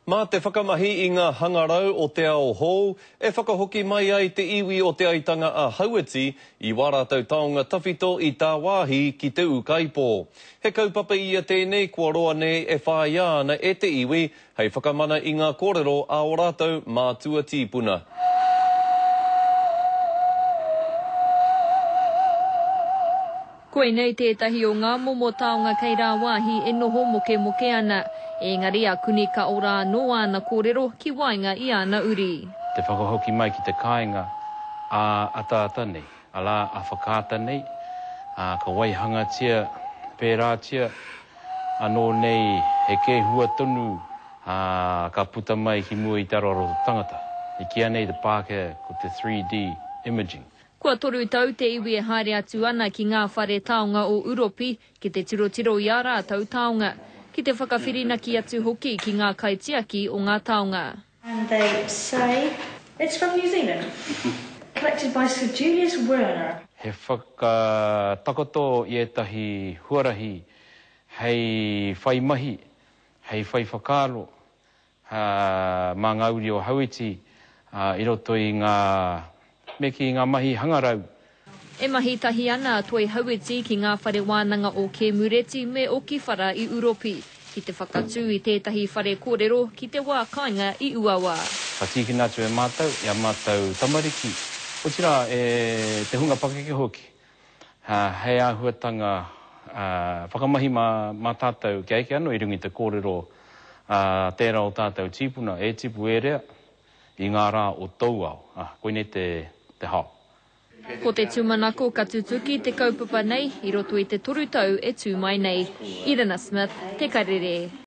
Mā te whakamahi i ngā hangarau o te ao hou e whakahoki mai ai te iwi o Te Aitanga a Hauiti i wā rātou taonga tawhito i tāwāhi ki te ūkaipō. He kaupapa ia tēnei kua roa nei e whāia ana e te iwi hei whakamana i ngā kōrero a ō rātou mātua tīpuna. Koinei tētahi o ngā momo taonga kei rāwāhi e noho mokemoke ana. Ēngari a Kuni ka ora anō āna kōrero ki waenga i āna uri. Te whakahoki mai ki te kāinga ā-ataata nei, arā, ā-whakaata nei, ā, ka waihangatia pērātia, anō nei he kēhua tonu, ā, ka puta mai ki mua i te aroaro o te tangata. I kīia nei te Pākehā ko te 3D imaging. Kua toru tau te iwi e haere atu ana ki ngā whare taonga o Uropi ki te tirotiro i ā rātou taonga, ki te whakawhirinaki atu hoki ki ngā kaitiaki o ngā taonga. And they say it's from New Zealand. Collected by Sir Julius Werner. He whakatakoto i ētahi huarahi hei whai mahi, hei whai whakaaro mā ngā uri o Hauiti i roto i ngā, me kī, ngā mahi hangarau. E mahi tahi ana a Toi Hauiti ki ngā whare wānanga o Kēmureti me Okiwhara i Uropi ki te whakatū i tētahi whare kōrero ki te wā kāinga i Uawa. Ka tīkina atu e mātou i a mātou tamariki, otirā e te hunga pakeke hoki, hei āhuatanga whakamahi mā tātou kia eke anō i runga i te kōrero a tērā o tātou tīpuna e tipu e rea i ngā rā o tou ao. Koinei te hao. Ko te tūmanako ka tutuki te kaupapa nei i roto i te toru tau e tū mai nei. Irina Smith, Te Karere.